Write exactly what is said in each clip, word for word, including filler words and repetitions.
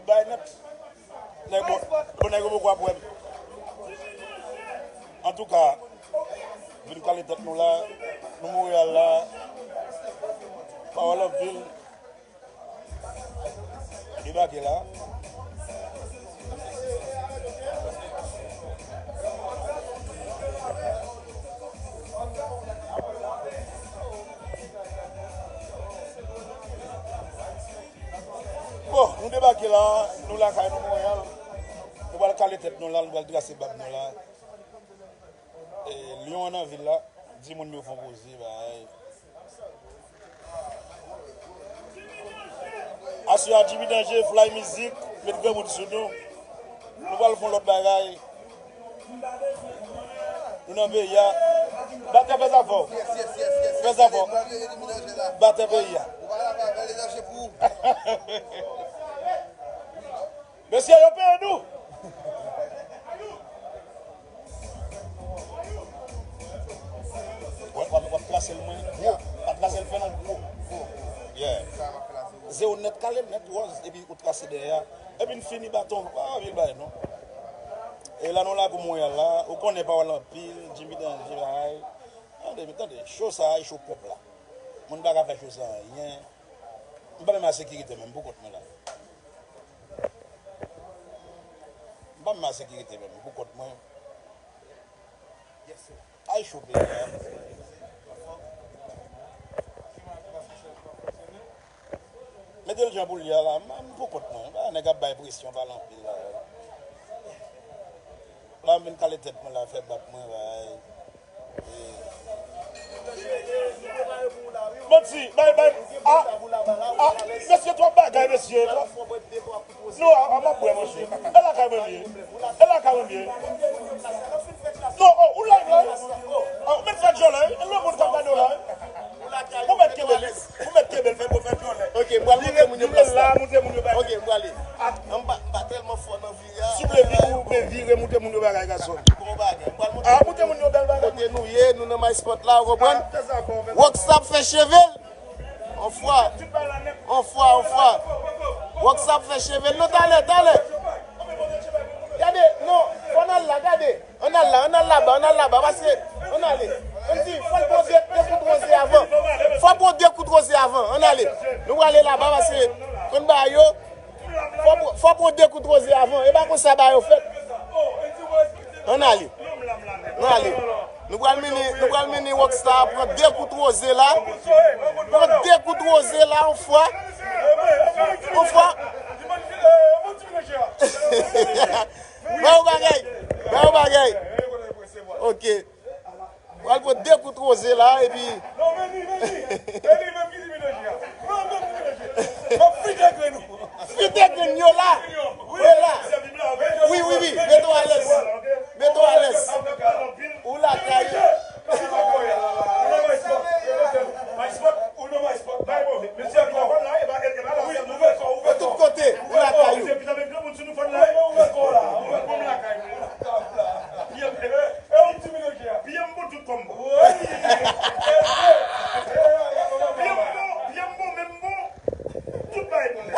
Bay nèt. Nèg bon, bon nèg yo poko ap wè m. Antouka, vin kale tèt nou la, nou Monreyal la, Pawòl Anpil debake la. Bon, nou debake la, nou lakay nou Monreyal. Nou pral kale tèt nou la, nou pral trase bab nou la. E, Lyon an nan vil la, di moun yo fon poze, bay. Aswè a Jimmy Danje, Fly Mizik, met granmoun sou nou. Nou pral fon lòt bagay. Nou nan peyi a. Batè fè zafè w. Fè zafè w. Batè peyi a. Mesye, yo peye nou. W ap, w ap, w ap trase l mwen gwo. W ap trase l fè nou gwo. Yeah. Zewo nèt, kale l nèt, wòz, epi ou trase dèyè a. Epi n fini baton. Pa anpil bagay, non. E la nou lakou Monreyal la, ou konnen Pawòl Anpil, Jimmy Danje, bagay. Tande, tande, cho sa a, e cho pèp la. Moun pa ka fè cho sa a, anyen. M pa menm a sekirite menm, pou kont mwen la. M pa menm a sekirite menm, pou kont mwen. Ay, cho peyi a. Mete l jan pou l ye a la, m, m pou kont mwen. Pa nèg ap bay presyon, pale anpil la. La, m vin kale tèt mwen la, fè bab mwen, bay. Manti, bay, bay. Ah, ah, mesye, twòp bagay, mesye. Non, ah, ah, m ap bwè, monchè. E lakay mwen m ye. E lakay mwen m ye. Non, oh, ou live la? Ah, ou mèt fè djòlè, wi. E lòt moun k ap gade w la, wi. Ou mèt kenbe l. Ou mèt kenbe l, fè pou fè djòlè. Ok, m pral montre moun yo plas la. Vire la, montre moun yo bagay. Ok, m prale. Ah. M pa, m pa tèlman fò nan vire a. Souple, vire, vire, montre moun yo bagay, gason. Bon bagay. M pral montre. Ah, montre moun yo bèl bagay. Kote nou ye, nou nan My Spot la, ou konprann? Ah, fè sa fò, fè sa fò. Rockstar fè cheve l. On fwa. On fwa, on fwa. Rockstar fè cheve l. Non, talè, talè. Gade, non, fò n al la, gade. Ann al la, ann al laba, ann al laba, paske, ann ale. Ann di, fò l pran de, de kout woze avan. Fò l pran de kout woze avan, ann ale. Nou prale laba, paske, konn bagay yo, fò, fò pran de kout woze avan. E pa konsa bagay yo fèt. Ann ale. Ann ale. Nou pral mennen, nou pral mennen Rockstar pran de kout woze la. Pran de kout woze la, on fwa. On fwa. Ba yo bagay. Ba yo bagay. Ok. Pral pran de kout woze la, epi. Non, men li, men li. Men li menm ki di menaj la. Non, non, ki menaj la. M ap fite grenn ou. Fite grenn yo la. Yo la. Wi, wi, wi. Mete w alèz. Mete w alèz. Ou lakay ou. Ou nan My Spot. Ou nan My Spot. Bay move. Mesye, ou konn la, e pa, e pa la. Wi, ouvè kò, ouvè kò. Tout kote. Ou lakay ou. Mesye, pita met granmoun sou nou fòn la. Wi, ouvè kò la. Ouvè kò m lakay mwen. Byen, e, e, yon ti milanje a. Byen, m bon tout kòm bon. Wi. Byen, m bon, byen, m bon, men m bon. Tout bagay bon nèt.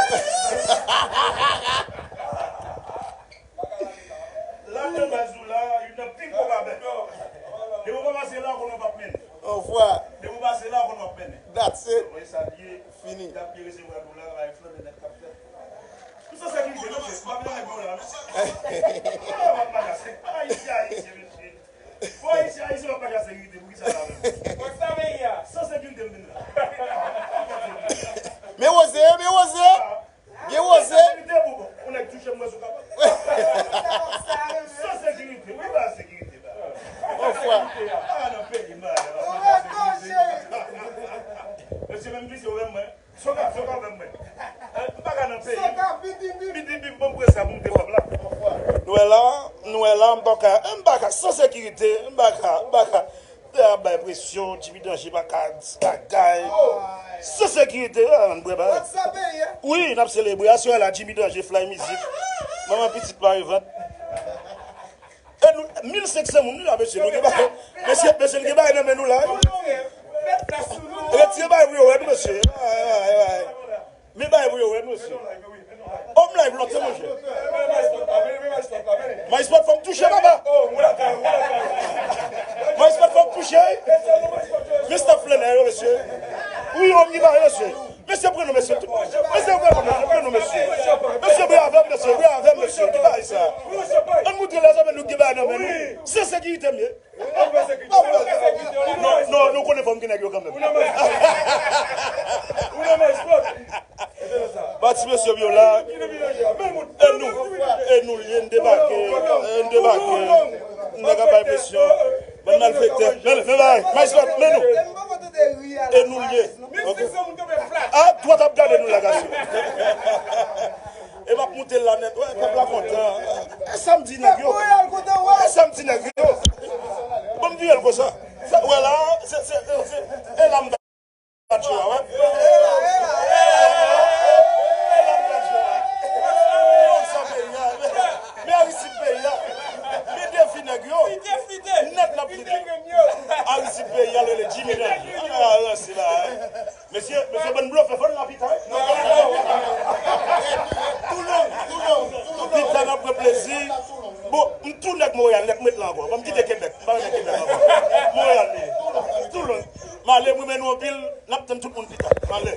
Ladan baz ou la, youn nan pi gwo babèt. Depi w pa pase la, ou konnen w p ap mennen. Anfwa. Depi w pase la, ou konnen w ap mennen. That's it. Mwen salye. Fini. Y ap byen resevwa nou la, bay flanbe nèt k ap fèt. M san sekirite, mesye. M pa vin avèk nou la, non. Ou la w ap mache. Ayisyen, ayisyen, mesye. Bon, ayisyen, ayisyen, w ap mache ak sekirite. Pou ki sa la menm? San sekirite, m vin la. Men woze, men woze. Gen woze. Ou nèg touche m, mwen sou kapot. San sekirite, wi, pa sekirite, ba. Anfwa. Pa nan peyi, ba. Mesye, menm glise, ou menm mwen. Soka, soka, menm mwen. M pa ka nan peyi. Soka, bidibib. Bidibib, bon, m prese pou m te fòm la. Nou wè la, nou wè la, m pa ka, m pa ka, san sekirite, m pa ka, m pa ka. Tè ap bay presyon, Jimmy Danje pa ka di bagay. San sekirite, a, n ap bwè bagay. Wi, n ap selebre. Aswè la, Jimmy Danje, Fly Mizik. Manman pitit pa revant. E nou, mil senk san moun, nou la, mesye, nou gen bagay. Mesye, mesye, nou gen bagay nan men nou la. Retire bagay pou yo wè nou, mesye. Men bagay pou yo wè nou, mesye. Om live, Maespot, fò m touche, papa. Maespot, fò m touche, wi. Men staff flannè yo, mesye. Wi, yo, m ki pale, mesye. Mesye, pran nou, mesye. Mesye, pran nou, mesye. Pran nou, mesye. Mesye, bwè avè m, mesye. Bwè avè m, mesye. Ki bagay sa? Ann moutre lèzòm nou gen bagay nan men nou. Se sekirite m ye. Non, non, nou konnen fò m gen nèg yo kanmenm. Ba ti mesye yo la. E nou, e nou l ye, n debake, e n debake. Nèg ap bay presyon. Bann malfektè. Men, men bay, Maespot, men nou. E nou l ye. Ok. A dwat ap gade nou la, gason. E m ap moute l la nèt. Wè, pèp la kontan. E sa m di nèg yo. E sa m di nèg yo. Bon, m vire l konsa. Sa, wè la, se, se, se, e la m bat yo a, wè. E la m bat yo a. Konsa peyi a. Men Aristide peyi a. Men defi nèg yo. Nèt n ap moute. Aristide peyi a, l rele Jimmy Daniel. An ranse la, hein. Mesye, mesye, bann blofè, fò n la pita, wi. Pita, n ap pran plezi. Bon, m tou nèg Monreyal nèt, m ret la ankò. Ban m kite Kebèk, m pa renmen Kebèk ankò. Monreyal li ye. Toulon. M ale, m renmen nou anpil. N ap tann tout moun pita. M ale.